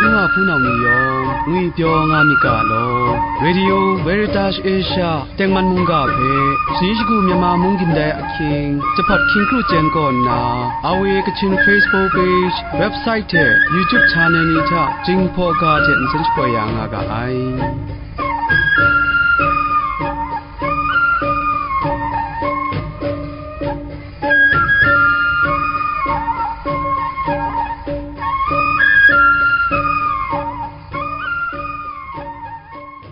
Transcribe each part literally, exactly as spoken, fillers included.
N wa hpunau ni yawng ngwipyaw nga myit ga law, Radio Veritas Asia tengman mungga hpe, shani shagu Myanmar mung gindai ahkying, jahpat hkying kru chyen kaw nna, R V A Kachin Facebook page, website hte YouTube channel ni hta Jinghpaw ga hte nsen shapoi ya nga ga ai.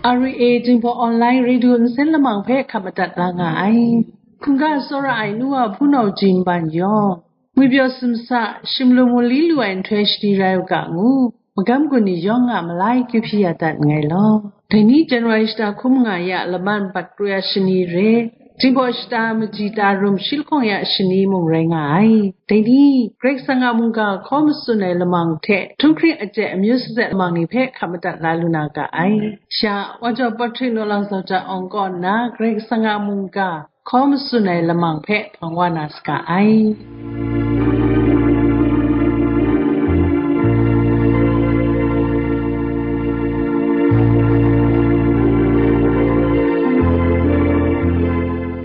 R V A Jinghpaw Online Radio nsen lamang hpe hkap madat la nga ai. Hkungga tsawra ai nu wa hpunau jin ban yawng, ngwipyaw sumsa, shimlung mali lu ai nhtoi shani rai u ga ngu, magam gun ni yawng a malai kyu hpyi ya dat nngai law. Dai ni January shata hkun manga ya laman bat kru ya shani re, Jinghpaw shata maji ta rum shi lahkawng ya shani mung rai nga ai. Dai ni, Karai Kasang a mungga hkaw matsun ai lamang hte, htunghkring aten amyu sazet lamang ni hpe hkap madat la lu na ga ai. Sha, Wa Jaw Patrick Naw Lang Zawja Awng kaw nna, Karai Kasang a mungga hkaw matsun ai lamang hpe hpang wa na saga ai.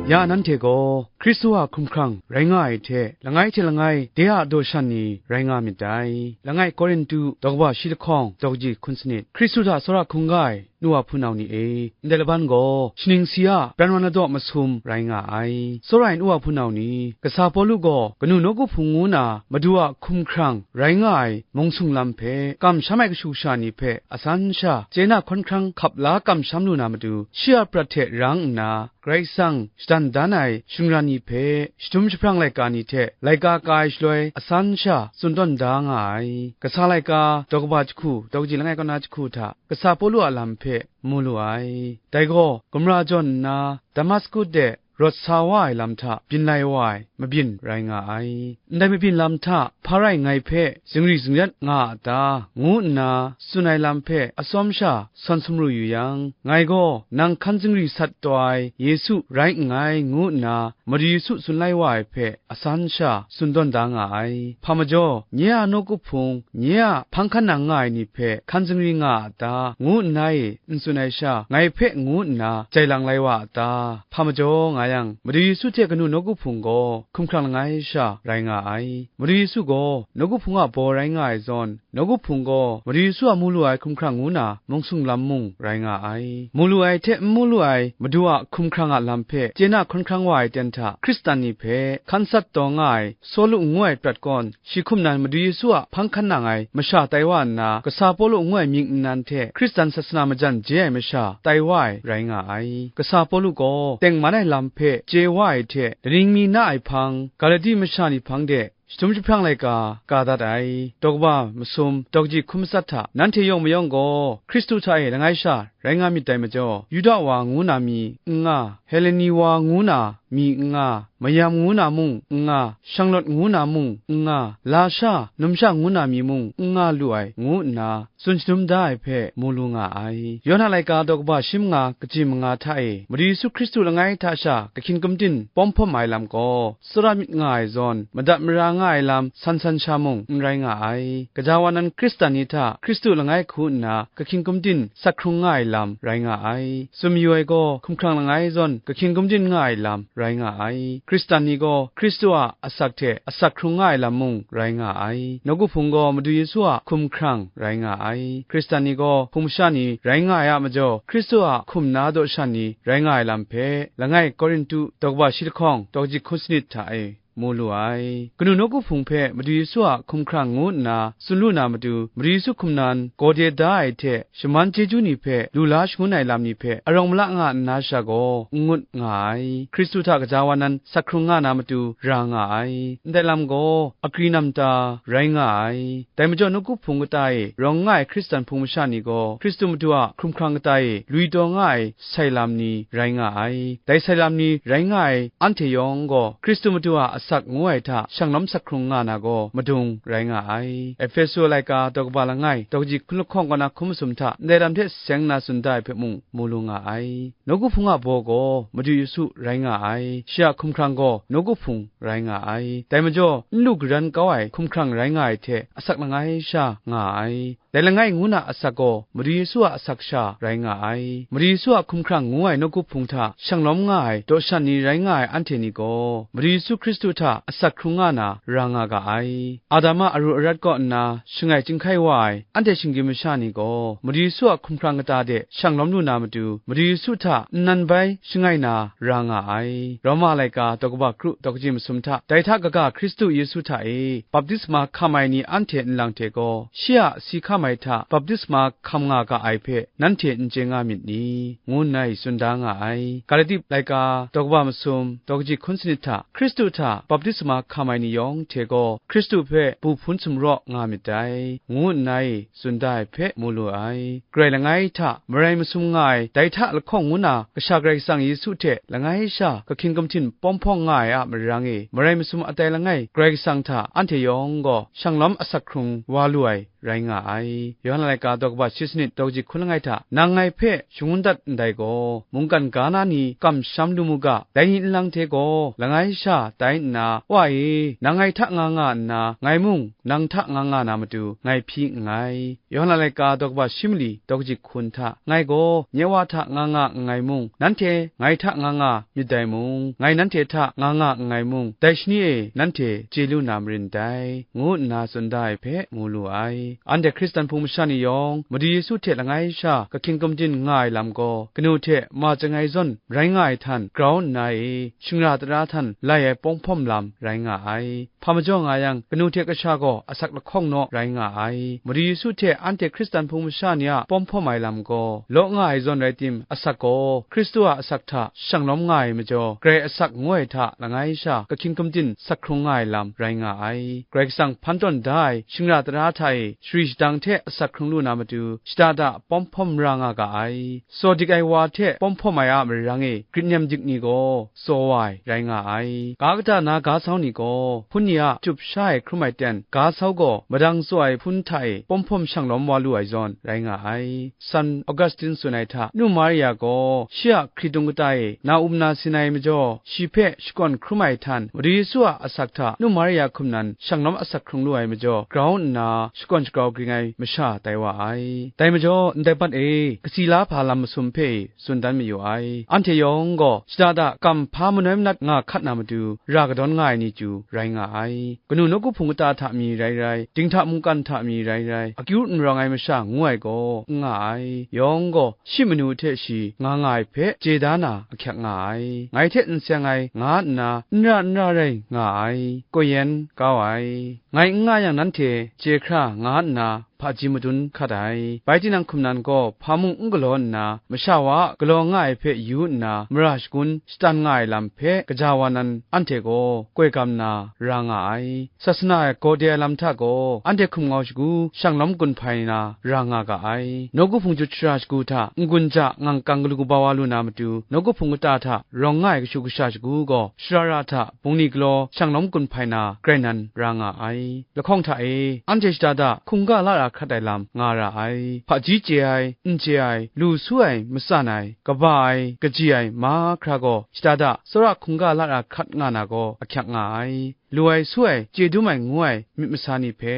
Ya nanhte gaw Hkristu a hkumhkrang rai nga ai hte, langai hte langai de a daw shan ni rai nga myit dai. Langai Korintu daw kaba shi lahkawng, daw kaji hkun sanit. Hkristu hta tsawra hkungga ai nu wa hpunau ni e, ndai laban gaw shaning si a pran wan ladaw masum rai nga ai. Tsawra ai nu wa hpunau ni, kasa Pawlu gaw kanu nawku hpung ngu na madu a hkumhkrang rai nga ai mung sung lam hpe, kamsham ai kashu kasha ni hpe asan sha chye na hkawn hkrang hkap la kamsham lu na matu, shi a prat hte rang nna, Karai Kasang shadan dan ai shingran ni hpe, shadum jahprang laika ni hte laika ka ai shaloi asan sha tsun tawn da nga ai. Kasa laika daw kaba jahku, daw kaji langai kaw na jahku hta, kasa Pawlu a lam hpe mu lu ai. Dai gaw gumra jawn nna, Damasku de rawt sa wa ai lam hta byin lai wa ai mabyin rai nga ai. Ndai mabyin lam hta hpa rai ngai hpe zingri zingrat nga a ta, ngu nna tsun ai lam hpe atsawm sha sawn sumru yu yang, ngai gaw nang hkan zingri sat taw ai Yesu rai nngai, ngu nna Madu Yesu tsun lai wa ai hpe asan sha tsun tawn da nga ai. Hpa majaw, nye a nawku hpung, nye a hpang hkan nang nga ai ni hpe hkan zingri nga a ta, ngu nna e n tsun ai sha, ngai hpe ngu nna jai lang lai wa a ta? Hpa majaw nga yang, Madu Yesu hte kanu nawku hpung gaw hkumhkrang langai sha rai nga ai. Madu Yesu gaw nawku hpung a baw rai nga ai zawn, nawku hpung gaw Madu Yesu a mu lu ai hkumhkrang ngu na mung sung lam mung rai nga ai. Mu lu ai hte n mu lu ai Madu a hkumhkrang a lam hpe chye na hkawn hkrang wa ai ten hta, Hkristan ni hpe hkan sat taw nga ai Sawlu ngu ai prat kawn, shi hkum nan Madu Yesu a hpang hkan nang ai masha tai wa nna, kasa Pawlu ngu ai mying nnan hte Hkristan sasana majan je ai masha tai wa ai rai nga ai. Kasa Pawlu gaw tengman ai lam hpe chye wa ai hte, daning mi na ai hpang, Galati masha ni hpang de shadum jahprang laika ka dat ai. Daw kaba masum, daw kaji hkun matsat hta, nanhte yawng mayawng gaw Hkristu hta e langai sha rai nga myit dai majaw, Yuda wa ngu na mi n nga, Heleni wa ngu na mi n nga, mayam ngu na mung n nga, shanglawt ngu na mung n nga, lasha, numsha ngu na mi mung n nga lu ai, ngu nna tsun shadum da ai hpe mu lu nga ai. Yawhan a laika daw kaba shi manga kaji manga hta e, Madu Yesu Hkristu langai hta sha kahkyin gumdin pawm hpawm ai lam gaw, tsawra myit nga ai zawn, madat mara nga ai lam san san sha mung n rai nga ai. Gaja wa nan Hkristan ni hta Hkristu langai hku nna kahkyin gumdin sat hkrung nga ai lam rai nga ai. Tsun mayu ai gaw, hkumhkrang langai zawn kahkyin gumdin nga ai lam rai nga ai. Hkristan ni gaw Hkristu a asak hte asak hkrung nga ai lam mung rai nga ai. Nawku hpung gaw Madu Yesu a hkumhkrang rai nga ai. Hkristan ni gaw hpung masha ni rai nga ai a majaw, Hkristu a hkum na daw shan ni rai nga ai lam hpe, langai Korintu daw kaba shi lahkawng, daw kaji hkun sanit hta e mu lu ai. Kanu nawku hpung hpe Madu Yesu a hkumhkrang ngu nna tsun lu na matu, Madu Yesu hkum nan gaw de da ai hte shaman chyeju ni hpe lu la shangun ai lam ni hpe arawng mala nga nna sha gaw n ngut nga ai. Hkristu hta gaja wa nan sat hkrung nga na matu ra nga ai. Ndai lam gaw agri nam ta rai nga ai. Dai majaw, nawku hpung kata e rawng nga ai Hkristan hpung masha ni gaw, Hkristu Madu a hkumhkrang kata e lui taw nga ai sai lam ni rai nga ai. Dai sai lam ni rai nga ai anhte yawng gaw, Hkristu Madu a asak ngu ai hta shanglawm sat hkrung nga na gaw madung rai nga ai. Efesu laika daw kaba langai, daw kaji hkun lahkawng kaw na hkun masum hta ndai lam hte seng nna tsun da ai hpe mung mu lu nga ai. Nawku hpung a baw gaw Madu Yesu rai nga ai. Shi a hkumhkrang gaw nawku hpung rai nga ai. Dai majaw, n lu garan kau ai hkumhkrang rai nga ai hte asak langai sha nga ai. Dai langai ngu na asak gaw Madu Yesu a asak sha rai nga ai. Madu Yesu a hkumhkrang ngu ai nawku hpung hta shanglawm nga ai dawshan ni rai nga ai anhte ni gaw, Madu Yesu Hkristu hta asak hkrung nga na ra nga ga ai. Adam a aru arat kaw nna shangai chyinghkai wa ai anhte shinggyim masha ni gaw, Madu Yesu a hkumhkrang kata de shanglawm lu na matu, Madu Yesu hta nnan bai shangai na ra nga ai. Roma laika daw kaba kru daw kaji masum hta, dai hta kaga Hkristu Yesu hta e baptisma hkam ai ni anhte nlang hte gaw, shi a si hkam ai hta baptisma hkam nga ga ai hpe nanhte n chye nga myit ni? Ngu nna i tsun da nga ai. Galati laika daw kaba masum daw kaji hkun sanit hta, Hkristu hta baptisma hkam ai ni yawng hte gaw, Hkristu hpe bu hpun sumraw nga myit dai, ngu nna i tsun da ai hpe mu lu ai. Karai langai hta marai masum nga ai, dai hta lahkawng ngu na Kasha Karai Kasang Yesu hte langai sha kahkying kahmahtin pawm hpawng nga ai a marang e, marai masum atai langai Karai Kasang hta anhte yawng gaw shanglawm asak hkrung wa lu ai rai nga ai. Yawhan a laika daw kaba shi sanit daw kaji hkun langai hta, nang ngai hpe shangun dat ndai gaw, mungkan ga na ni kamsham lu mu ga, dai ni nlang hte gaw langai sha tai nna, Wa e, nang ngai hta nga nga nna, ngai mung nang hta nga nga na matu, ngai hpyi nngai. Yawhan a laika daw kaba shi mali daw kaji hkun hta, ngai gaw nye Wa hta nga nga nngai mung, nanhte ngai hta nga nga myit dai mung, ngai nanhte hta nga nga nngai mung, dai shani e nanhte chye lu na marin dai, ngu nna tsun da ai hpe mu lu ai. Anhte Hkristan hpung masha ni yawng, Madu Yesu hte langai sha kahkying kahmahtin nga ai lam gaw, kanu hte ma chyangai zawn rai nga ai htan grau nna e, shingra tara htan lai ai pawng hpawm lam rai nga ai. Hpa majaw nga yang, kanu hte kasha gaw asak lahkawng naw rai nga ai. Madu Yesu hte anhte Hkristan hpung masha ni a pawm hpawm ai lam gaw, law nga ai zawn rai tim, asak gaw Hkristu a asak hta shanglawm nga ai majaw, Karai asak ngu ai hta langai sha kahkying kahmahtin sak hkrung nga ai lam rai nga ai. Karai Kasang hpan tawn da ai shingra tara hta e shari shadang hte asak hkrung lu na matu, shada da pawm hpawm ra nga ga ai. Tsaw dik ai wa hte pawm hpawm ai a marang e grit nem dik ni gaw tsaw wa ai rai nga ai. Ga kata na ga sau ni gaw, hpun ni a chyup sha ai hkrum ai ten, ga sau gaw madang tsaw ai hpun hta e pawm hpawm shanglawm wa lu ai zawn rai nga ai. San Augustine tsun ai hta, Nu Maria gaw shi a hkritung kata e na um na sin ai majaw, shi hpe shakawn hkrum ai htan, Madu Yesu a asak hta Nu Maria hkum nan shanglawm asak hkrung lu ai majaw, grau nna shakawn shagrau ging ai masha tai wa ai. Dai majaw, ndai bat e, kasi la hpa lam masum hpe tsun dan mayu ai. Anhte yawng gaw shada da kam hpa manoi manat nga hkat na matu, ra kadawn nga ai ni chyu rai nga ai. Kanu nawku hpung kata hta mi rai rai, dinghta mungkan hta mi rai rai, akyu n rawng ai masha ngu ai gaw n nga ai. Yawng gaw shi manu hte shi nga nga ai hpe chye da na ahkyak nga ai. Ngai hte n seng ai, nga nna n ra n ra rai nga ai. Kaw yan kau ai. Ngai n nga yang nanhte chye hkra nga nna hpaji madun hkat ai. Bai tinang hkum nan gaw hpa mung n galaw nna, masha wa a galaw nga ai hpe yu nna, mara shagun shatan nga ai lam hpe kaja wa nan, anhte gaw koi gam na ra nga ai. Sasana ai gaw de ai lam hta gaw, anhte hkum ngau shagu shanglawm gun hpai na ra nga ga ai. Nawku hpung jut shara shagu hta n-gun ja ngang kang galu kaba wa lu na matu, nawku hpung kata hta rawng nga ai kashu kasha shagu gaw, shara ra hta bungli galaw shanglawm gun hpai na grai nan ra nga ai. Lahkawng hta e, anhte shada da hkungga la ra hkrat ai lam nga ra ai. Hpaji chye ai, n chye ai, lu su ai, matsan ai, kaba ai, kaji ai, mahkra gaw shada da tsawra hkungga la ra hkrat nga na gaw ahkyak nga ai. Lu ai, su ai, chye dum ai, ngu ai myit masa ni hpe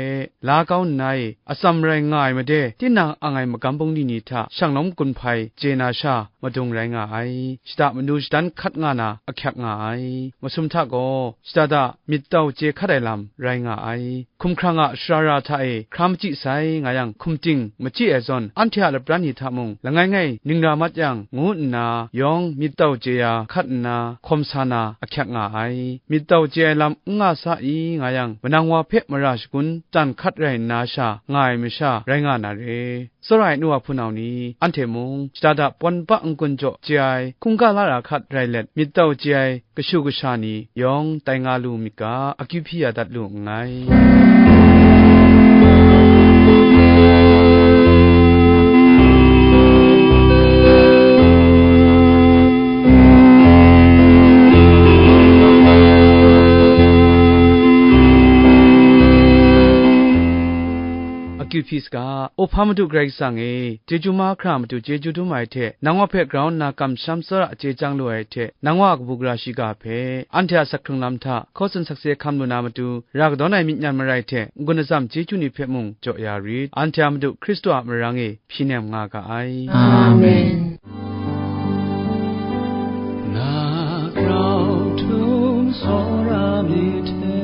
la kau nna e, atsam rai nga ai made, tinang ang ai magam bungli ni hta shanglawm gun hpai chye na sha madung rai nga ai. Shada manu shadan hkat nga na ahkyak nga ai. Masum hta gaw shada da myit tau chye hkat ai lam rai nga ai. Hkumhkrang a shara ra hta e hkra machyi sai nga yang, hkum ting machyi ai zawn, anhte a lapran ni hta mung langai ngai ning ra mat yang, ngu nna yawng myit tau chye ya hkat nna hkawm sa na ahkyak nga ai. Myit tau chye ai lam n nga sa i nga yang, manang wa hpe mara shagun tan hkat rai nna sha nga ai masha rai nga na re. Tsawra ai nu wa hpunau ni, anhte mung shada da pawn ba n-gun jaw chye ai, hkungga la ra hkat rai let myit tau chye ai kashu kasha ni yawng tai nga lu myit ga, akyu hpyi ya dat lu nngai. Akyu hpyi saga, Up hpa Madu Karai Kasang e, chyeju mahkra a matu chyeju dum ai hte, nang wa hpe grau nna kamsham tsawra chye chyang lu ai hte, nang wa a kabu gara shiga hpe, anhte a asak hkrung lam hta hkaw tsun sakse hkam lu na matu, ra kadawn ai myit nyan marai hte, n-gun atsam chyeju ni hpe mung jaw ya rit. Anhte a Madu Hkristu a marang e hpyi nem nga ga ai. Amen. Na grau htum tsawra mi hte,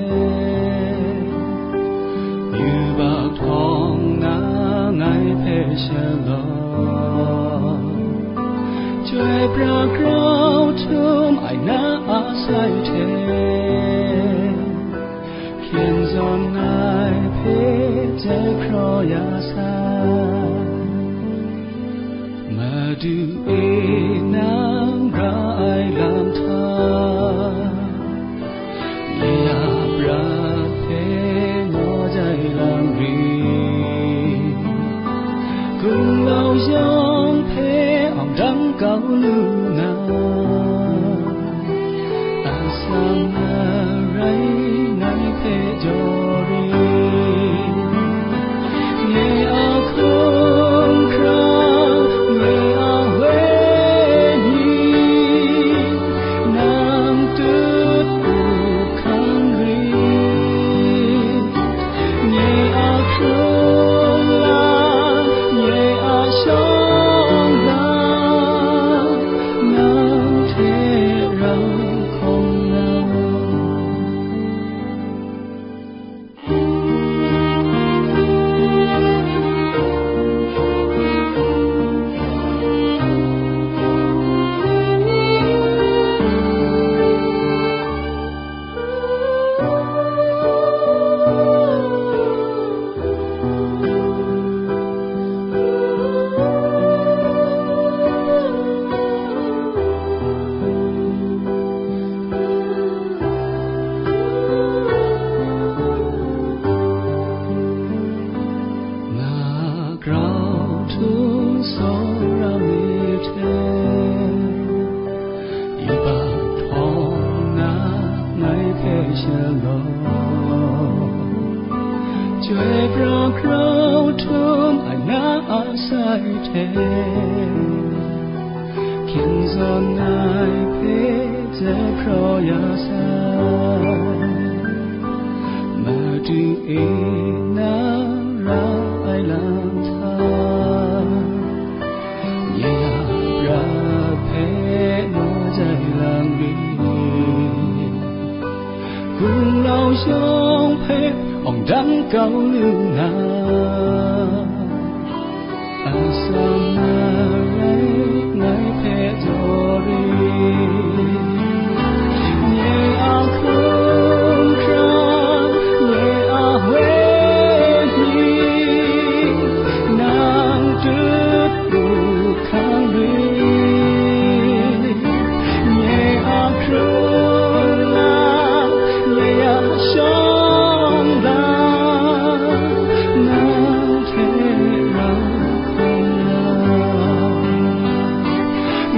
yubak htawng na ngai hpe shalawm. Chyoi pra grau htum ai na a sai hte, hpyen zawn ngai hpe jai hpraw ya sai. Madu e, nang ra ai lam hta, nye a prat hpe naw jai lam ri, gumlau yawng hpe awng dang kau lu na, atsam marai ngai hpe jaw rit. Nye a hkungga, nye a wenyi, nang tut u hkam rit. Nye a hkrung lam, nye a shawng lam, nang hte rau hkawm na. Na grau htum tsawra mi hte, yubak htawng na ngai hpe shalawm. Chyoi pra grau htum ai na a sai hte, hpyen zawn ngai hpe jai hpraw ya sai. Madu e, na ra ai lam hta, nye a prat hpe naw jai lam ri, gumlau yawng hpe awng dang kau lu na, atsam marai ngai hpe jaw rit. Nye a hkrung hkra, nye a wenyi, nang tut u hkam rit. Nye a hkrung lam, nye a shawng lam, nang hte rau hkawm na.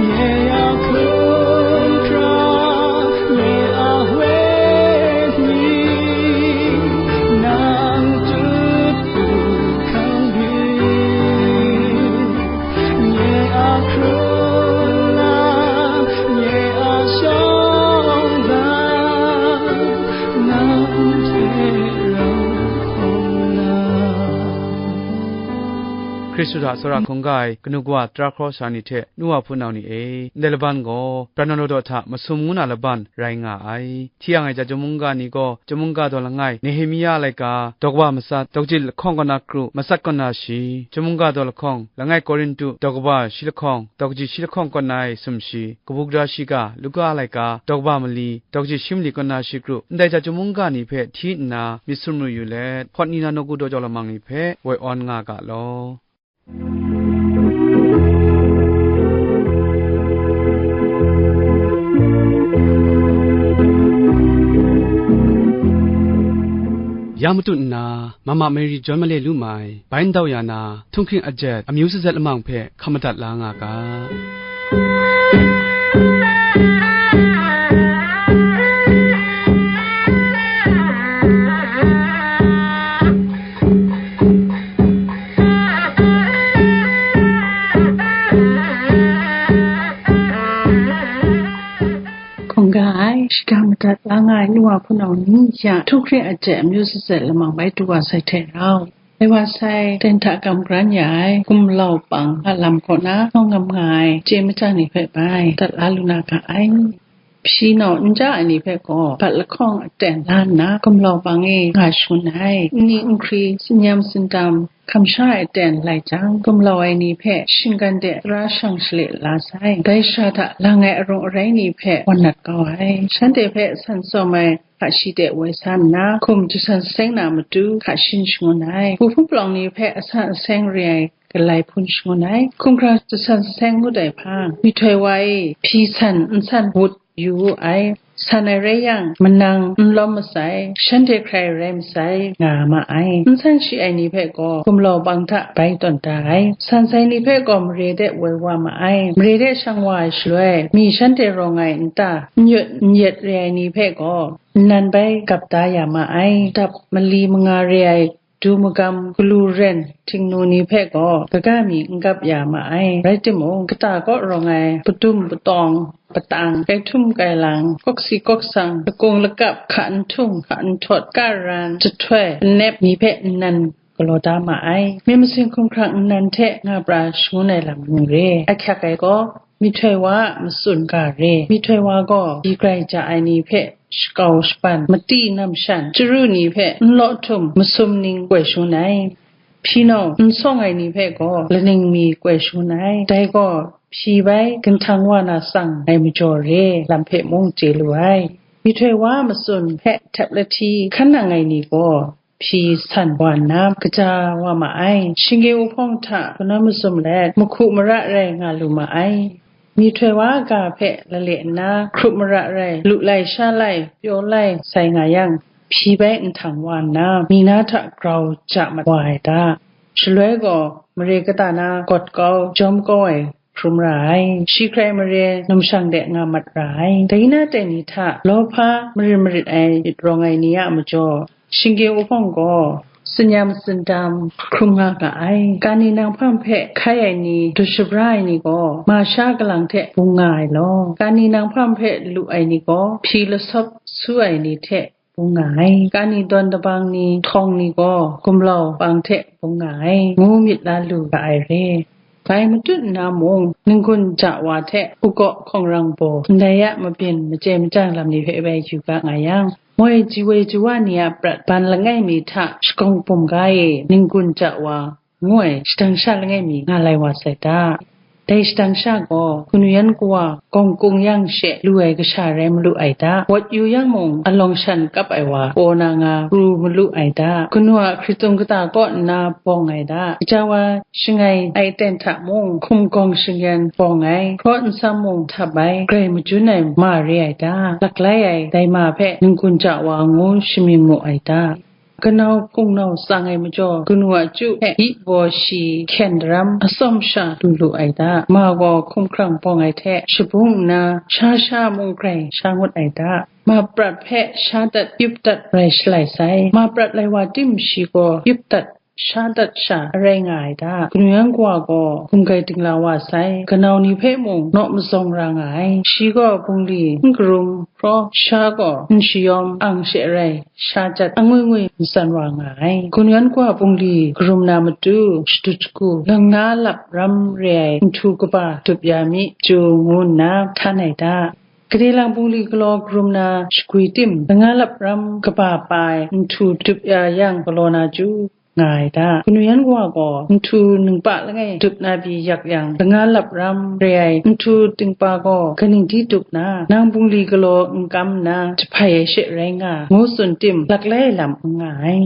Nye a hkungga, nye a wenyi, nang tut u hkam rit. Nye a hkrung lam, nye a shawng lam, nang hte rau hkawm na. Hkristu hta tsawra hkungga ai kanu kawa tara hkraw sara ni hte, nu wa hpunau ni e, ndai laban gaw, Bran Lawdaw hta masum ngu na laban rai nga ai. Hti yang ai chyawm mungga ni gaw, chyawm mungga daw langai, Nehemia a laika, daw kaba matsat, daw kaji lahkawng kaw na kru, matsat kaw na shi, chyawm mungga daw lahkawng, langai Korintu, daw kaba shi lahkawng, daw kaji shi lahkawng kaw na ai sumshi, kabu gara shiga, Luka a laika, daw kaba mali, daw kaji shi mali kaw na shi kru, ndai chyawm mungga ni hpe hti nna myit sumru yu let, hpawt ni na nawku daw jau lamang ni hpe woi awn nga ga law. Ya matut nna, Mama Mary John Malay lu mai, bai ndau ya na, htunghking ajet, amyu sazet lamang hpe hkam madat la nga ga. Shaga madat la nga ai nu wa hpunau ni hta, htunghkring aten amyu zatset lamang bai du wa sai hte rau. Dai wa sai, ten hta kam gran ya ai gumlau pang a lam kaw na, hkawng ngam nga ai chye machyang ni hpe bai dat la lu na ga ai. Hpyi nau n ja ai ni hpe gaw, bat lahkawng aten la nna, gumlau pang e nga shangun ai. Nni nhkri, tsin-yam tsindam, kamsham ai aten lai jang, gumlau ai ni hpe shinggan de tara shang shale la sai. Dai shara hta lang ai arung arai ni hpe wan nat kau ai. Shanhte hpe san tsawm ai hkashi de woi sa nna, hkum jasan saseng na matu hka shin shangun ai. Hpu hpung palawng ni hpe asan aseng re ai galai hpun shangun ai. Hkumhkrang jasan saseng ngut ai hpang, myihtoi wa e, hpyi san n san wut yu wu ai. San ai rai yang, manang n lawm masai, shanhte hkrai rai masai, nga ma ai. N san shi ai ni hpe gaw, gumlau pang hta bai tawn da ai. San sai ni hpe gaw, mare de woi wa ma ai. Mare de shang wa ai shaloi, mi shanhte rawng ai nta, n yut n yet re ai ni hpe gaw, nnan bai gap da ya ma ai. Dap mali manga re ai, du magam, galu ren, htingnu ni hpe gaw, kaga mi n gap ya ma ai. Rai timung, kata kaw rawng ai, padum patawng, patang, kai htum kai lang, kawksi kawksang, lakung lakap, hka n htung, hka n htawt, karan, jahtoi, panep ni hpe nnan galaw da ma ai. Myit masin hkumhkrang nnan hte nga pra shangun ai lam n re. Ahkyak ai gaw, myihtoi wa a matsun ga re. Myihtoi wa gaw, di grai ja ai ni hpe shakau shapan, mati nam shan, chyaru ni hpe n law htum, masum ning koi shangun ai. Hpyi nau n sawng ai ni hpe gaw, laning mi koi shangun ai. Dai gaw, hpyi bai ginhtang wa na tsang ai majaw re, lam hpe mung chye lu ai. Myihtoi wa a matsun hpe htep lahti hkan nang ai ni gaw, hpyi san wa nna, kaja wa ma ai. Shinggyim wuhpawng hta kanawn mazum let, mahku mara rai nga lu ma ai. Myihtoi wa a ga hpe lale nna, hkrup mara rai, lu lai, sha lai, pyaw lai sai nga yang, hpyi bai nhtang wa nna, mi na hta grau ja mat wa ai ta? Shaloi gaw, mare kata na gawt kau, jawm kau ai hkrum ra ai. Shi hkrai mare numshang de nga mat ra ai. Dai na tai ni hta lawhpa marit marit ai myit rawng ai ni a majaw, shinggyim wuhpawng gaw, tsin-yam tsindam hkrum nga ga ai. Kani nang hpang hpe hkai ai ni, dut shabra ai ni gaw, ma sha kalang hte bung nga ai law, kani nang hpang hpe lu ai ni gaw, hpyi lasawp su ai ni hte bung nga ai. Kani dawn dabang ni, htawng ni gaw, gumlau pang hte bung nga ai, ngu myit la lu ga ai re. Bai matut nna mung, ninggun ja wa hte u gaw hkawng rang baw, ndai a mabyin machye machyang lam ni hpe bai yu ga nga yang, moi ji woi ji wa ni a prat ban langai mi hta shagawng bum ga e, ninggun ja wa ngu ai shadang sha langai mi nga lai wa sai ta? Dai shadang sha gaw, kanu yan kawa gawng kung yang she lu ai kasha rai malu ai ta? Wat yu yang mung, alawng shan kap ai wa kaw na nga pru malu ai ta? Kanu a hkritung kata kaw nna bawng ai ta? Gaja wa shangai ai ten hta mung, hkum gawng shingyan bawng ai, hpraw nsam mung htap ai, grai majun ai ma re ai ta? Laklai ai dai ma hpe ninggun ja wa ngu shamying mu ai ta? Kanau hpungnau tsang ai majaw, kanu a chyu hte gyi baw shi hkyen daram atsawm sha du lu ai ta? Ma gaw hkumhkrang bawng ai hte shabung nna, sha sha mung grai sha ngut ai ta? Ma prat hpe sha dat yup dat rai shalai sai. Ma prat lai wa tim shi gaw yup dat sha dat sha arai nga ai ta? Kanu yan kawa gaw gumgai dingla wa sai, kanau ni hpe mung naw mazawng ra nga ai. Shi gaw bungli n karum hpraw, sha gaw n shayawm ang she rai, sha jat angwi ngwi matsan wa nga ai. Kanu yan kawa bungli karum na matu, shadut shagu, lang na lap ram re ai nhtu kaba dup ya mi chyu ngu nna htan ai ta? Gade lang bungli galaw karum na shagwi tim, langa lap ram kaba pa ai nhtu dup ya yang galaw na chyu nga ai ta? Kanu yan kawa gaw nhtu ningpa langai dup na pyi yak yang, langa lap ram re ai nhtu tingpa gaw kaning di dup na, nang bungli galaw n kam nna jahpai ai she rai nga, ngu tsun tim, laklai lam n nga ai.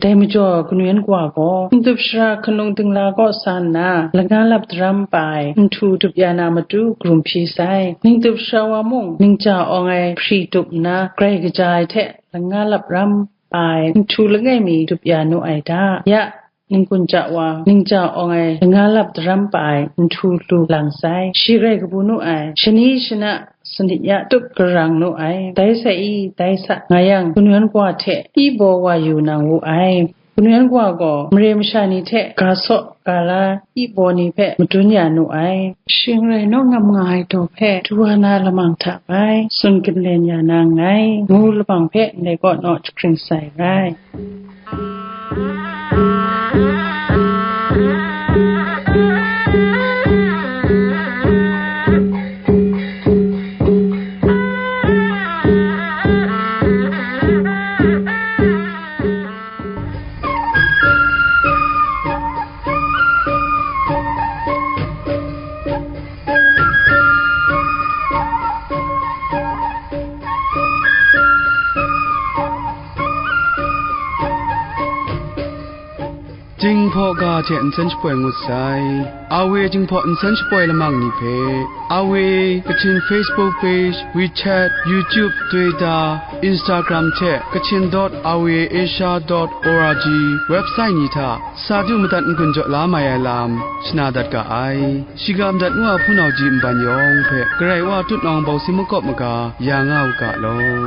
Dai majaw, kanu yan kawa gaw, ningdup sara hkanung dingla kaw sa nna, langa lap daram pa ai nhtu dup ya na matu karum hpyi sai. Ningdup sara wa mung, ningja awng ai hpri dup nna, grai kaja ai hte langa lap ram pa ai nhtu langai mi dup ya nu ai ta? Ya, ninggun ja wa, ningja awng ai langa lap daram pa ai nhtu lu lang sai. Shi grai kabu nu ai, shani shana sanit ya tup karang nu ai, dai sa i, dai sa, nga yang, kanu yan kawa hte i baw wa yu nang wu ai. Kanu yan kawa gaw mare masha ni hte ga saw ga la, i baw ni hpe madun ya nu ai. Shing rai naw ngam nga ai daw hpe du wa na lamang hta bai, tsun ginlen ya na nngai, ngu lamang hpe ndai kaw naw jahkring sai rai. Jinghpaw ga hte nsen shapoi ngut sai. Awe Jinghpaw nsen shapoi lamang ni hpe, Awe Kachin Facebook page, WeChat, YouTube, Twitter, Instagram hte Kachin dot awe asia dot org website ni hta sa du madat n-gun jaw la mai ai lam shana dat ga ai. Shiga madat ngu a hpunau ji nban yawng hpe Karai Wa tutnawng bawsi makawp maga ya nga u ga law.